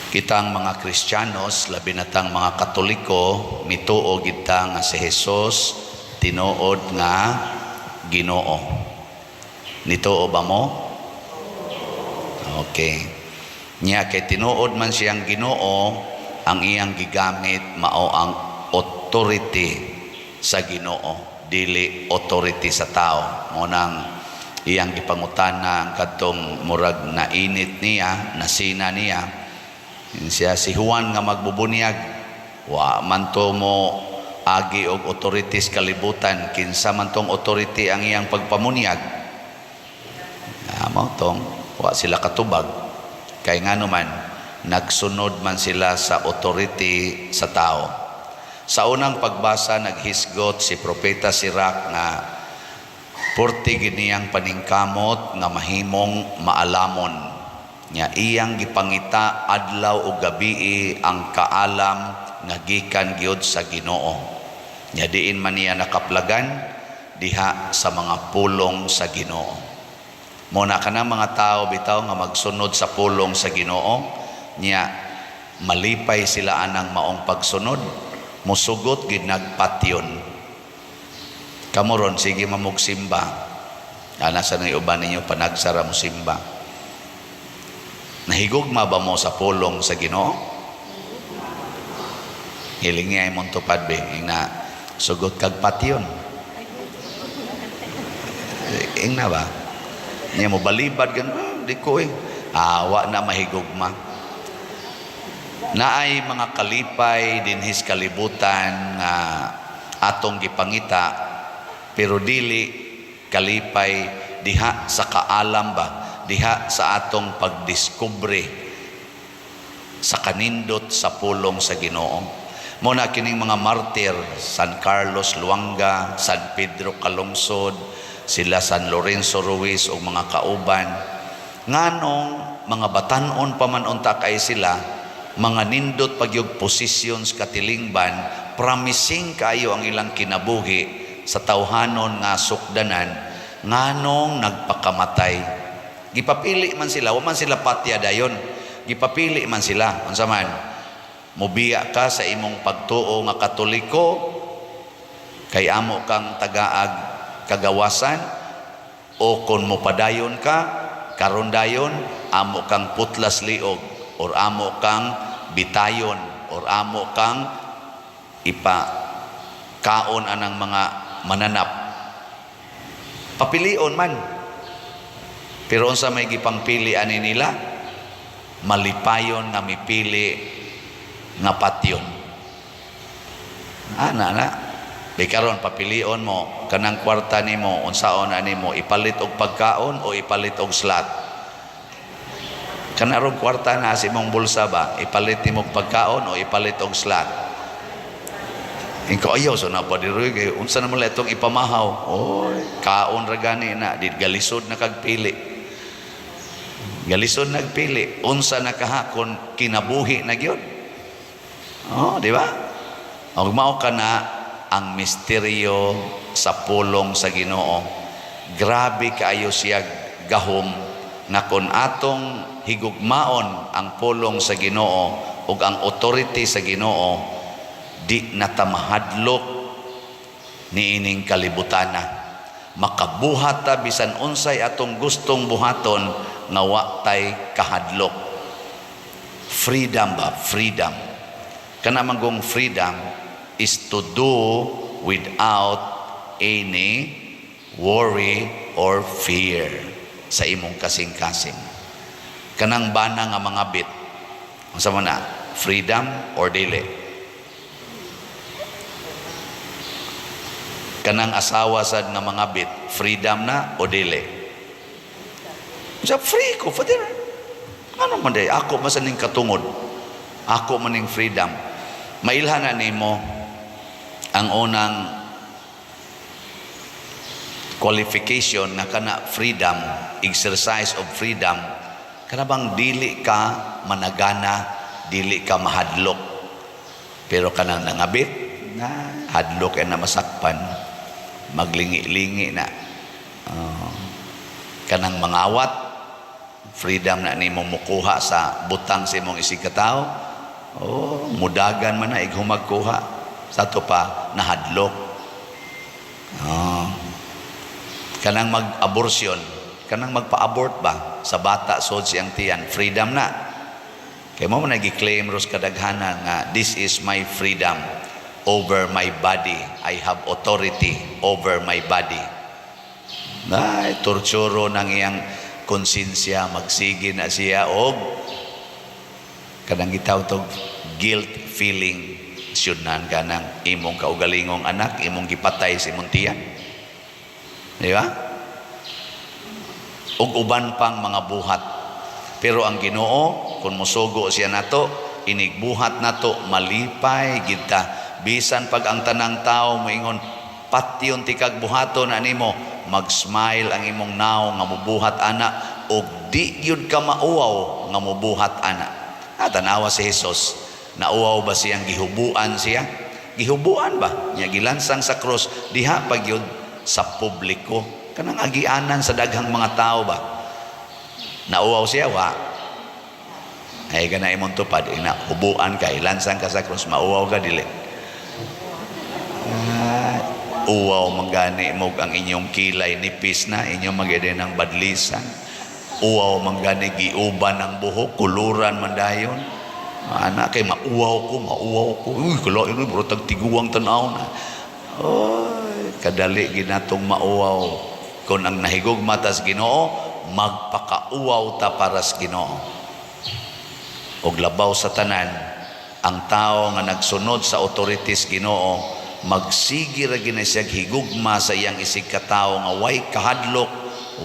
Kitang mga Kristiyanos, labi na tang mga Katoliko, mituo gid ta nga si Jesus tinuod nga Ginoo. Nituo ba mo? Okay. Nya kay tinuod man siyang Ginoo, ang iyang gigamit mao ang authority sa Ginoo, dili authority sa tao. Mao nang iyang gipangutana ang kadtong murag nainit niya, nasina niya. Siya si Juan nga magbubunyag, wa man to mo agi og authorities kalibutan, kinsa man tong authority ang iyang pagpamunyag? Ah, mao tong wa sila katubag. Kay ngano man, nagsunod man sila sa authority sa tao. Sa unang pagbasa, naghisgot si Propeta Sirach nga purti gid niyang paningkamot nga mahimong maalamon. Nya iyang gipangita adlaw ug gabii ang kaalam nga gikan gyud sa Ginoo. Nya diin man niya nakaplagan? Diha sa mga pulong sa Ginoo. Mao na kanang mga tao bitaw nga magsunod sa pulong sa Ginoo, nya malipay sila anang maong pagsunod, musugot gid nagpatyon. Kamo ron, sige mamugsimba. Ana sa nang uban ninyo panagsara mo simba. Nahigugma ba mo sa pulong sa Ginoo? Hiling niya imong tupad be, ingna sugot kag patyon. Ingna ba? Niya mo balibad gan, ah, di ko eh. Awa na mahigugma. Naay mga kalipay dinhis kalibutan nga atong gipangita, pero dili kalipay diha sa kaalam ba, diha sa atong pagdiskubre sa kanindot sa pulong sa Ginoo. Mao na kining mga martir, San Carlos Luanga, San Pedro Calungsod, sila San Lorenzo Ruiz ug mga kauban, nganong mga batanon pa man unta kay sila, mga nindot pagyug positions katilingban, promising kayo ang ilang kinabuhi sa tawhanon nga sukdanan, nganong nagpakamatay? Gipapili man sila, wa man sila patya dayon. Gipapili man sila. Unsa man? Mubiya ka sa imong pagtuo nga Katoliko kay amo kang tagaag kagawasan, o kon mopadayon ka karon dayon amo kang putlas liog or amo kang bitayon or amo kang ipa kaon anang mga mananap. Papilion man. Pero unsa may gipangpili ani nila? Malipayon nga mipili nga patyon. Ana na. Di karon papilion mo kanang kwarta nimo, unsaon ani mo, ipalit og pagkaon o ipalit og slot? Kanarong kwarta na sa imong bulsa ba, ipalit nimo og pagkaon o ipalit og slot? Ingko ayaw so na pa diri kay unsa naman lang itong ipamahaw. Oy, kaon ra gani na, di galisod na kag pili. Galisod nagpili, unsa na kahakon kinabuhi na gyud. Oh, di ba? Og mao ka na ang misteryo sa pulong sa Ginoo. Grabe kaayo siya gahom nga kon atong higugmaon ang pulong sa Ginoo ug ang authority sa Ginoo, di na ta mahadlok niining kalibutana. Makabuhat ta bisan unsay atong gustong buhaton nga wa tay kahadlok. Freedom ba? Freedom. Kana manggong freedom is to do without any worry or fear sa imong kasing-kasing. Kanang bana nga mga bit. Unsa man na? Freedom or dili? Kanang asawa sad nga mga bit, freedom na o dili? Sa free ko, Father. Ano man day? Ako man sa ning katungod. Ako man ning freedom. Mailhan na nimo ang unang qualification nga kana freedom, exercise of freedom, kana bang dili ka managana, dili ka mahadlok. Pero kanang nangabit, na hadlok na masakpan, maglingi-lingi na. Kanang mangawat, Freedom na nimo mukuha sa butang sa imong isig katawo. Oh, mudagan man na ighumag kuha. Sa ato pa nahadlok. Oh. Kanang mag-abortion, kanang magpa-abort ba sa bata sod siyang tiyan, freedom na. Kay mao man nagi-claim ros kadaghanan nga "This is my freedom over my body. I have authority over my body." Ay, torturo ng iyang konsensya, magsige na siya og kanang gitawag tog guilt feeling. Syudnan ka ng imong kaugalingong anak, imong gipatay sa imong tiyan. Di ba? Ug uban pang mga buhat. Pero ang Ginoo, kung mosugo siya nato, inigbuhat nato, malipay kita. Bisan pag ang tanang tao moingon, "Patyon tikag buhaton na nimo," mag-smile ang imong naong nga mubuhat ana og di gyud ka mauwaw nga mubuhat ana. Ah, tanawa si Jesus. Nauwaw ba siyang gihubuan siya? Gihubuan ba? Nya gilansang sa krus diha pa gyud sa publiko. Kanang agianan sa daghang mga tao ba? Nauwaw siya wa? Ay kana imong tupad ina hubuan ka, ilansang ka sa krus, mauwaw ka dili? Ah, uwaw man gani mo ang inyong kilay nipis na inyong magede ng badlisan. Uwaw man gani giuban ang buhok, kuluran man dayon. Ana kay mauwaw ko, mauwaw ko. Uy, kala ino murag tiguang tan-aw na. Oy, kadali ginatong mauwaw. Kung ang nahigugma tas Ginoo, magpakauwaw ta para sa Ginoo. Og labaw sa tanan, ang tao nga nagsunod sa authorities Ginoo, magsige ra gina siya higugma sa iyang isig katawo nga way kahadlok,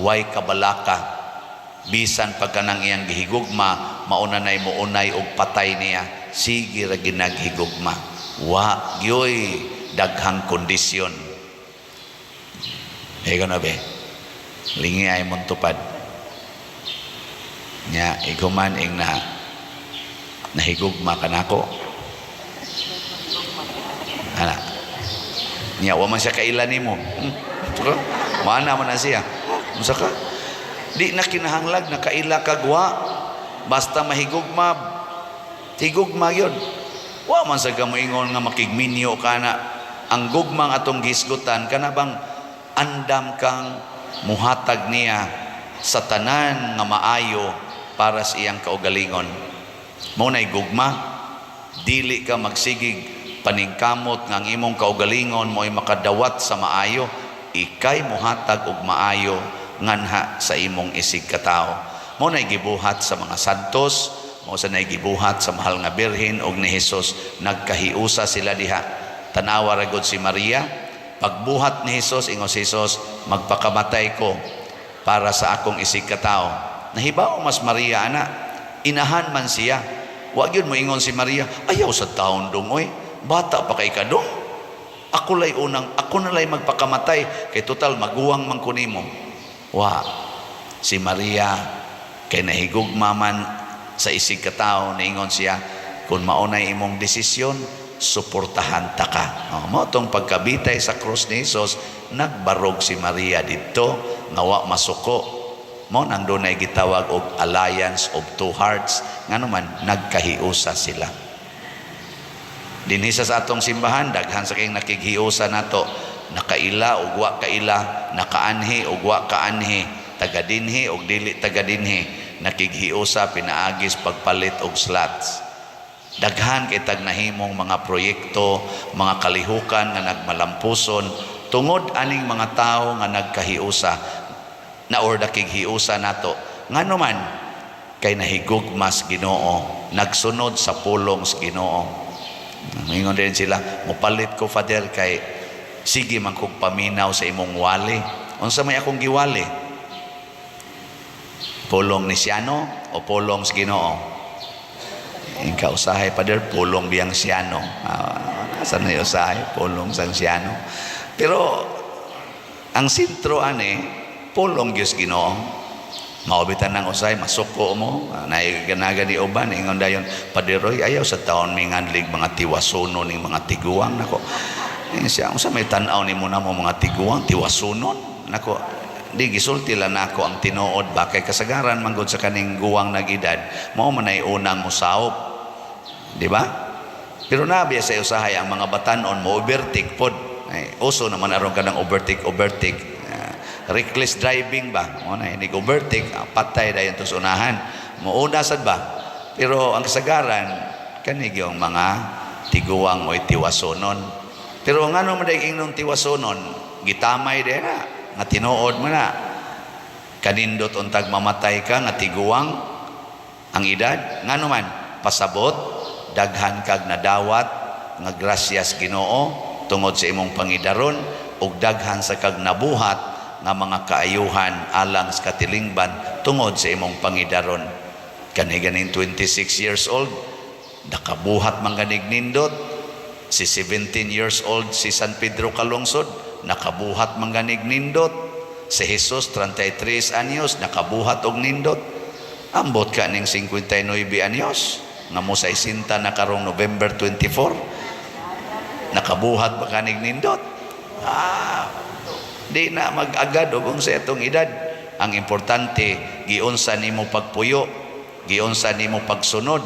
way kabalaka. Bisan pagka nang iyang gihigugma, mauna nay muunay og patay niya, sige ra ginaghigugma. Wa gyoy daghang kondisyon. Ikaw na be, lingi ay mong tupad. Nya, iguman ing na nahigugma ka nako. Ana. Nya, wa man siya kaila nimo. Ka? Mana man na siya. Unsa ka? Di na kinahanglag na kaila kag wa. Basta mahigugma, higugma yun. Wa man sa moingon nga makigminyo ka na. Ang gugmang atong gisgutan kana bang andam kang muhatag niya sa tanan nga maayo para sa iyang kaugalingon. Mao nay gugma, dili ka magsigig paningkamot nga ang imong kaugalingon mo'y makadawat sa maayo, ikay muhatag og maayo nganha sa imong isig katawo. Mao nay gibuhat sa mga santos, mao sa nay gibuhat sa mahal nga Birhen og ni Jesus, nagkahiusa sila diha. Tanawa ra gud si Maria, pagbuhat ni Jesus, ingon si Jesus, "Magpakamatay ko para sa akong isig katawo." Nahibaw mas Maria ana, inahan man siya. Wa gyud mo ingon si Maria, "Ayaw sa taon dong oy, bata pa kay kadong. Ako lay unang, ako na lay magpakamatay kay total maguwang man ko nimo." Wa. Si Maria kay nahigugma man sa isig katawo, niingon siya, "Kung maunay imong desisyon, suportahan ta ka." Oh, mao tong pagkabitay sa krus ni Jesus, nagbarog si Maria didto nga wa masuko. Mao nang dunay gitawag og alliance of two hearts, ngano man nagkahiusa sila. Dinhi sa atong simbahan, daghan sa kayong nakighiusa nato, nakaila ug wa kaila, nakaanhi ug wa kaanhi, taga dinhi ug dili taga dinhi, nakighiusa pinaagis pagpalit og slots. Daghan kay tag nahimong mga proyekto, mga kalihukan nga nagmalampuson tungod aning mga tawo nga nagkahiusa na or nakighiusa nato. Ngano man kay nahigugmas Ginoo, nagsunod sa pulong sa Ginoo. Mingon din sila, "Mupalit ko, Father, kay sige man kog paminaw sa imong wali." Unsa may akong giwali? Pulong ni Siano o pulong sa Ginoo? Ingka usahay, Father, pulong biyang Siano. Ah, asa na usahay pulong sang Siano. Pero ang sentro ani pulong Diyos Ginoo. Mao bitan nang usahay masuko mo, naiganaga ni uban ingon dayon, "Paderoy, ayaw sa taon minganlig mga tiwasunon ning mga tiguang nako." Eh, siya, unsa may tan-aw nimo na mo mga tiguang tiwasunon nako? Di gisulti lang nako ang tinuod ba, kay kasagaran manggod sa kaning guwang nag-edad, mao man ay unang musawop. Di ba? Pero nabiya sa usahay ang mga batanon mo overtake pod. Ay, uso naman aron kanang overtake overtake. Reckless driving ba? Mo na inig overtake, patay dayon to sa unahan. Muuna sad ba? Pero ang kasagaran kani yung mga tiguang mo'y tiwasonon. Pero ngano man day ingnon tiwasonon, gitamay day na nga tinuod mo na. Kanindot untag mamatay ka nga tiguang ang edad, ngano man pasabot daghan kag nadawat nga grasyas Ginoo tungod sa imong pangidaron ug daghan sa kag nabuhat nga mga kaayuhan alang sa katilingban tungod sa imong pangidaron. Kani ganing 26 years old, nakabuhat man ganig nindot. Si 17 years old, si San Pedro Calungsod, nakabuhat man ganig nindot. Si Jesus, 33 anyos, nakabuhat og nindot. Ambot ka ning 59 anyos nga mo sa isinta na karong November 24, nakabuhat ba kanig nindot? Di na mag-agad og sa itong edad. Ang importante, giunsa nimo pagpuyo, giunsa nimo pagsunod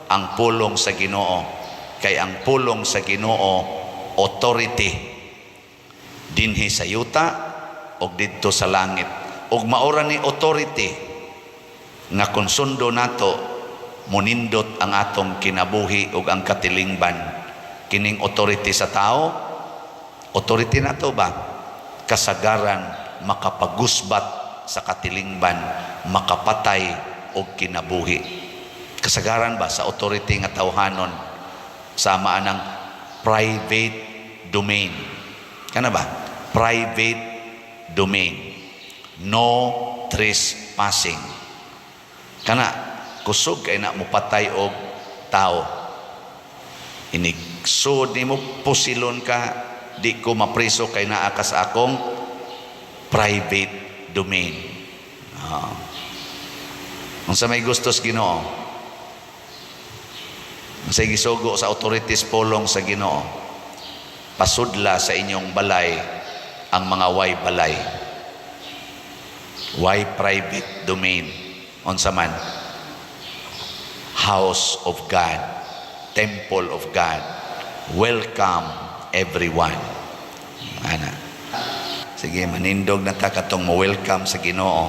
ang pulong sa Ginoo, kay ang pulong sa Ginoo authority dinhi sa yuta og didto sa langit, ug maora ni authority nga kung sundo nato, munindot ang atong kinabuhi ug ang katilingban. Kining authority sa tao, authority nato ba, kasagaran makapagusbat sa katilingban, makapatay og kinabuhi. Kasagaran ba sa authority nga tawhanon, sama anang private domain kana ba, private domain, no trespassing kana. Kusog kay na mopatay og tao, inigsud nimo, pusilon ka, di ko mapriso kay naa ka sa akong private domain. Unsa may gustos Ginoo? Unsay gisugo sa authorities polong sa Ginoo? Pasudla sa inyong balay ang mga way balay. Way private domain. Unsa man? House of God, Temple of God. Welcome everyone. Ana. Sige, manindog na ta katong mo welcome sa Ginoo.